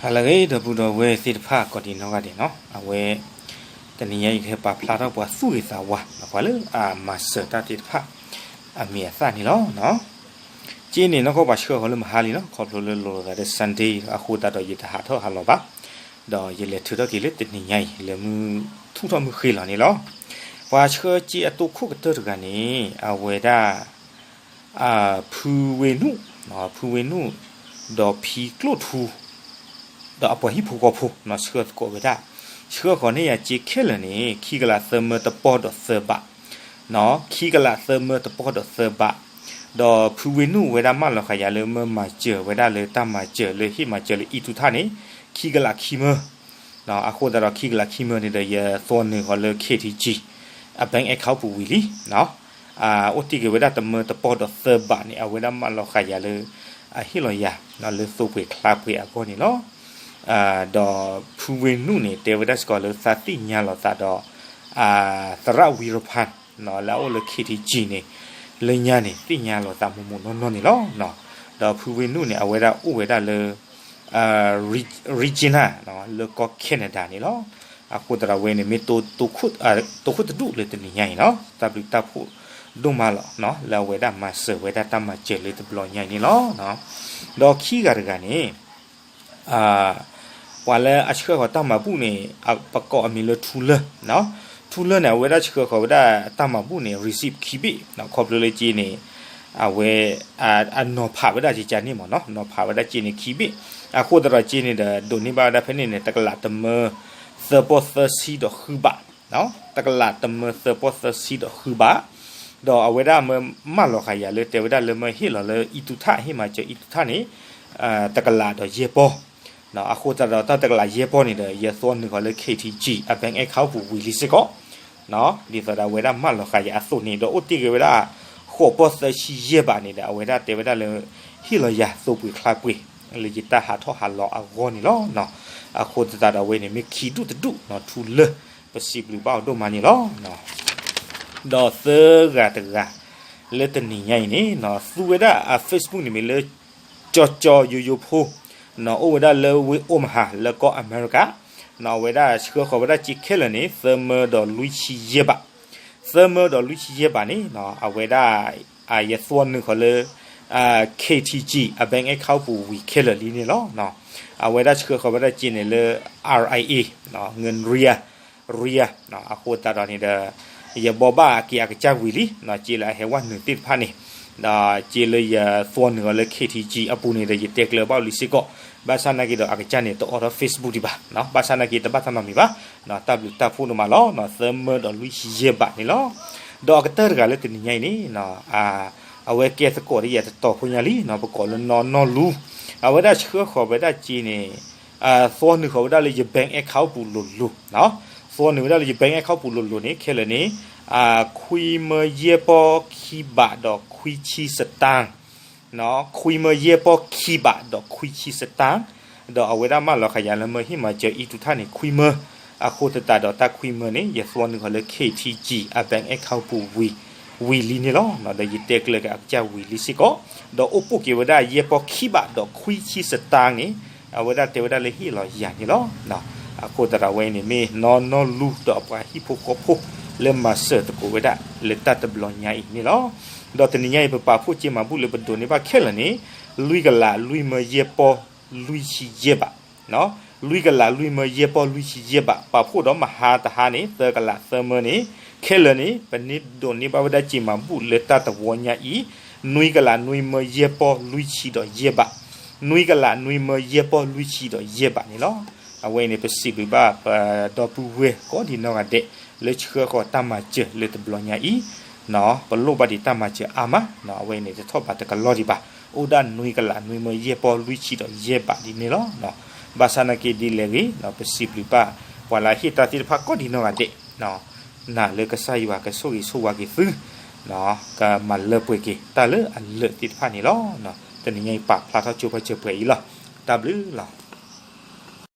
ဟါလၢအဂ့ၤ ဒီပုၢ်ဒီဝဲၢ်သ့ၣ်တဖၣ် ကိးဒံးနီၢ်ဂၤဒဲးနီၤ, အဝဲ တနံၤညါအံၤ ကဟဲပာ်ဖျါထီၣ်ပှၤသူၣ်ဂ့ၤသးဝါ ပှၤလၢအမၤစၢၤတၢ်သ့ၣ်တဖၣ် အမံၤအသၣ်န့ၣ်လီၤ. က့န့ၣ် နီၢ်ကီၢ်ပှၤဆှၢဃီၤလၢမဟါလံနီၤ, ခီဖျိလၢလိၤလိာ်သးဒီး Sunday အဃိသတးဒီး ယတဟးထီၣ်ဟးလီၤဘၣ်, ဒီးယလဲၤထုးထီၣ်က့ၤလၢတနံၤညါအံၤ လၢမုၢ်ထူၣ်ထီၣ်မုၢ်ဃ့လီၤန့ၣ်လီၤ. ပှၤဆှၢက့အတိၢ်ခိၣ်ကတၢၢ်တဂၤန့ၣ် အဝဲဒၣ် ဖုဝ့နုာ်, ဖုဝ့နုာ် ဒီးဖံကျိၣ်ထူ ဒီးအပှၤဟံၣ်ဖိဃီဖိ ဆှၢသကိးဝဲဒၣ်, ဆှၢဃီၤန့ၢ်ယၤက့ခဲလၢာ်န့ၣ် ခံကလးသၢမၢတပီၢ်ဒီးသၢဘး, ခံကလးသၢမၢတပီၢ်ဒီးသၢဘး, ဒီးဖုဝ့နုာ်ဝဲဒၣ်မၢလီၤဃာ်ယၤလၢမၢမၤစၢၤဝဲဒၣ်လၢတၢ်မၤစၢၤလၢဟ့ၣ်မၤစၢၤလၢအံၣ်တူၢ်ထၣ်န့ၣ် ခံကလးခံမၢ အဃိသတးဒီးခံကလးခံမၢန့ၣ်ဒီး ယသွီနုာ်ဃီၤလၢ KTG အ bank account ပူၤဝံၤလံ, အိၣ်တ့ၢ်က့ၤဝဲဒၣ်တမၢတပီၢ်ဒီးသၢဘးန့ၣ် အဝဲဒၣ်မၢလီၤဃာ်ယၤလၢ အဟ့ၣ်လီၤယၤ လၢသိပှ့ၤချါပှ့ၤအဂီၢ်န့ၣ်လီၤ. ဒီးဖုဝ့နုာ်န့ၣ် တဲဝဲဒၣ်စ့ၢ်ကီးလၢသးသ့ၣ်ညါလီၤသးဒီး သရၣ်ဝံရဖၣ် လၢအအိၣ်လၢ KTG န့ၣ် လၢညါန့ၣ် သ့ၣ်ညါလီၤသးမိၢ်မိၢ်နီၢ်နီၢ်န့ၣ်လီၤ. ဒီးဖုဝ့နုာ်န့ၣ် အဝဲဒၣ်အိၣ်ဝဲဒၣ်လၢ Regina လၢကီၢ် Canada န့ၣ်လီၤ. အဃိသတးဒီးဝဲန့ၣ် မ့ၢ်တိၢ်ခိၣ်တဒူၣ်လၢတနံၤညါအံၤလီၤ. တၢ်ဘျုးတၢ်ဖှိၣ်ဒိၣ်မးလီၤ လၢအဝဲဒၣ်မၤစၢၤဝဲဒၣ်တၢ်မၤစၢၤလၢတဘျီညါအံၤန့ၣ်လီၤ. ဒီးခံဂၤတဂၤန့ၣ် ပှၤလၢအဆှၢဃီၤတၢ်မၤဘူၣ်န့ၣ် ပကိးအမံၤလၢထူလၢ, ထူလၢန့ၣ် အဝဲဒၣ်ဆှၢဃီၤဝဲဒၣ်တၢ်မၤဘူၣ်န့ၣ် receipt ခံဘ့ၣ်, ခီဖျိလၢက့န့ၣ် အဝဲ အနီၤဖးဝဲဒၣ်ကကန့ၣ်မ့ၢ်နီၤ, နီၤဖးဝဲဒၣ်က့န့ၣ်ခံဘ့ၣ်, အဃိသတးဒီးက့န့ၣ်ဒီး ဒိးန့ၢ်ဘၣ်ဝဲဒၣ်ဖဲန့ၣ်န့ၣ် တကလးတမၢ သၢပီၢ်သၢဆံဒီးဃုဘး, တကလးတမၢ သၢပီၢ်သၢဆံဒီးဃုဘး, ဒီးအဝဲဒၣ်မၢမၢလီၤဃာ်ယၤလၢ တဲဝဲဒၣ်လၢမၢဟ့ၣ်လီၤလၢအံၣ်တူၢ်ထၣ် ဟ့ၣ်မၤစၢၤအံၣ်တူၢ်ထၣ်န့ၣ် တကလးဒီးယဲၢ်ပီၢ်, အဃိသတးဒီးတၢ်တကလးယဲၢ်ပီၢ်န့ၣ်ဒီး ယသွီနုာ်ဃီၤလၢ KTG အ bank account ပူၤဝံၤလံစ့ၢ်ကီး, ဒ်သိးဒီးအဝဲဒၣ်မၢလီၤဃာ်ယၤအသိးန့ၣ် ဒီးအိၣ်တ့ၢ်က့ၤဝဲဒၣ် ဃိးပီၢ်သၢဆံယဲၢ်ဘးန့ၣ်ဒီး အဝဲဒၣ်တဲဝဲဒၣ်လၢ ဟ့ၣ်လီၤယၤသိပှ့ၤချါပှ့ၤ လၢယတၢ်ဟးထီၣ်ဟးလီၤအဂီၢ်န့ၣ်လီၤ. အဃိသတးဒီးအဝဲန့ၣ် မ့ၢ်ခံဒူၣ်တဒူၣ် ထူလၢ ပစံးဘျုးဘၣ်အီၤဒိၣ်မးန့ၣ်လီၤ. ဒီးသၢဂၤတဂၤ လၢတနံၤညါအံၤန့ၣ် သူဝဲဒၣ်အ Facebook န့ၣ်မ့ၢ်လၢ ကၠီကၠီယိယိဖိ အိၣ်ဝဲဒၣ်လၢဝ့ၢ်အိၣ်မဟါ လၢကီၢ်အမဲရကၤ, အဝဲဒၣ်ဆှၢဃီၤဝဲဒၣ်က့ခဲလၢာ်န့ၣ် သၢမၢဒီးလွံၢ်ဆံယဲၢ်ဘး, သၢမၢဒီးလွံၢ်ဆံယဲၢ်ဘးန့ၣ် အဝဲဒၣ် ယသွီနုာ်ဃီၤလၢ KTG အ bank account ပူၤဝံၤခဲလၢာ်လံန့ၣ်လီၤ. အဝဲဒၣ်ဆှၢဃီၤဝဲဒၣ်က့န့ၣ်လၢ RIA ငၢၣ်ရံယါ ရံယါ အဃိသတးဒီးန့ၣ်ဒီး ယဘိးဘၣ်က့ၤအကစၢ်ဝံၤလံ, က့လၢအဟဲဝဲနုာ်သ့ၣ်တဖၣ်န့ၣ်, ဒီးက့လၢယသွီနုာ်အီၤလၢ KTG အပူၤန့ၣ်ဒီး ယတဲကျၢၤဘၣ်အီၤလံစ့ၢ်ကီး, ဘၣ်ဆၣ်နာ်က့ဒီးအကစၢ်န့ၣ် တအိးထီၣ် Facebook ဒံးဘၣ်, ဘၣ်ဆၣ်နာ်က့တဘၣ်တၢ်နီတမံၤဘၣ်, တၢ်ဘျုးတၢ်ဖှိၣ်ဒိၣ်မးလီၤ, သၢမၢဒီးလွံၢ်ဆံယဲၢ်ဘးန့ၣ်လီၤ. ဒီးအကတၢၢ်တဂၤလၢတနံၤညါအံၤန့ၣ် အဝဲကဲသကိးဒီးယၤတတီၤဖိညါလံ, ပကိးလၢနီၢ်နီၢ်လူ, အဝဲဒၣ်ဆှၢဃီၤဝဲဒၣ်က့န့ၣ် သွီနုာ်ဃီၤဝဲဒၣ်လၢယ bank account ပူၤလိၤလိၤ, သွီနုာ်ဝဲဒၣ်လၢယ bank account ပူၤလိၤလိၤန့ၣ် ခဲလၢာ်န့ၣ် ခွံမၢယဲၢ်ပီၢ်ခံဘးဒီးခွံဆံစတၢၣ်, ခွံမၢယဲၢ်ပီၢ်ခံဘးဒီးခွံဆံစတၢၣ်, ဒီးအဝဲဒၣ်မၢလီၤဃာ်ယၤလၢမၢဟ့ၣ်မၤစၢၤအံၣ်တူၢ်ထၣ်န့ၣ် ခွံမၢ, အဃိသတးဒီးတၢ်ခွံမၢန့ၣ် ယသွီနုာ်ဃီၤလၢ KTG အ bank account ပူၤဝံၤ ဝံၤလံန့ၣ်လီၤ. ဒီးယတဲကျၢၤက့ၤအကစၢ်ဝံၤလံစ့ၢ်ကီး, ဒီးအိၣ်ပိာ်က့ၤဝဲဒၣ်ယဲၢ်ပီၢ်ခံဘးဒီးခွံဆံစတၢၣ်န့ၣ် အဝဲဒၣ်တဲဝဲဒၣ်လၢဟ့ၣ်လီၤယၤန့ၣ်လီၤ. အဃိသတးဒီးအဝဲန့ၣ် မ့ၢ်နီၢ်နီၢ်လူဒီးအပှၤဟံၣ်ဖိဃီဖိ လၢမၤစၢၤသကိးဝဲဒၣ်လၢတၢ်တဘျီညါအံၤန့ၣ်လီၤ. ဒီးတနံၤညါအံၤ ပပာ်ဖှိၣ်က့မၤဘူၣ်လၢပဒိးန့ၢ်ဘၣ်ခဲလၢာ်န့ၣ် လွံၢ်ကလးလွံၢ်မၢယဲၢ်ပီၢ်လွံၢ်ဆံယဲၢ်ဘး, လွံၢ်ကလးလွံၢ်မၢယဲၢ်ပီၢ်လွံၢ်ဆံယဲၢ်ဘး, ပာ်ဖှိၣ်ဒီးမဟါတဟါန့ၣ် သၢကလးသၢမၢန့ၣ် ခဲလၢာ်န့ၣ် ပန့ၢ်ဒိးန့ၢ်ဘၣ်ဝဲဒၣ်က့မၤဘူၣ်လၢတၢ်တဝီညါအံၤ နွံကလးနွံမၢယဲၢ်ပီၢ်လွံၢ်ဆံဒီးယဲၢ်ဘး, နွံကလးနွံမၢယဲၢ်ပီၢ်လွံၢ်ဆံဒီးယဲၢ်ဘးန့ၣ်လီၤ. အဝဲအံၤန့ၣ် ပစံးဘျုးဘၣ်ပဒီပုၢ်ဝဲၢ်ကိးဒံးနီၢ်ဂၤဒဲး လၢဆှၢဃီၤတၢ်မၤစၢၤလၢတဘျီညါအံၤ, ပလိၣ်ဘၣ်ဒံးတၢ်မၤစၢၤအါမး, အဝဲအံၤန့ၣ် တထီၣ်ဘးတကလီၢ်ဒံးဘၣ်, အိၣ်ဒၣ်နွံကလးနွံမၢယဲၢ်ပီၢ်လွံၢ်ဆံဒီးယဲၢ်ဘးဒ်န့ၣ်လီၤ. ဘၣ်ဆၣ်နာ်က့ဒ်လဲၣ်ဂ့ၤ ပစံးဘျုးဘၣ် ပှၤလၢအဟ့ၣ်တၢ်သ့ၣ်တဖၣ်ကိးဒံးနီၢ်ဂၤဒဲး, နာ်လၢကစၢ်ယွၤကဆိၣ်ဂ့ၤဆိၣ်ဝါက့ၤသု, ကမၤလၢပှဲၤက့ၤတၢ်လၢအလၢာ်သ့ၣ်တဖၣ်န့ၣ်လီၤ. တနံၤညါအံၤပာ်ဖျါထီၣ်ကၠိဖဲစၢၤပှဲၤအံၤလီၤ. တၢ်ဘျုးလီၤ.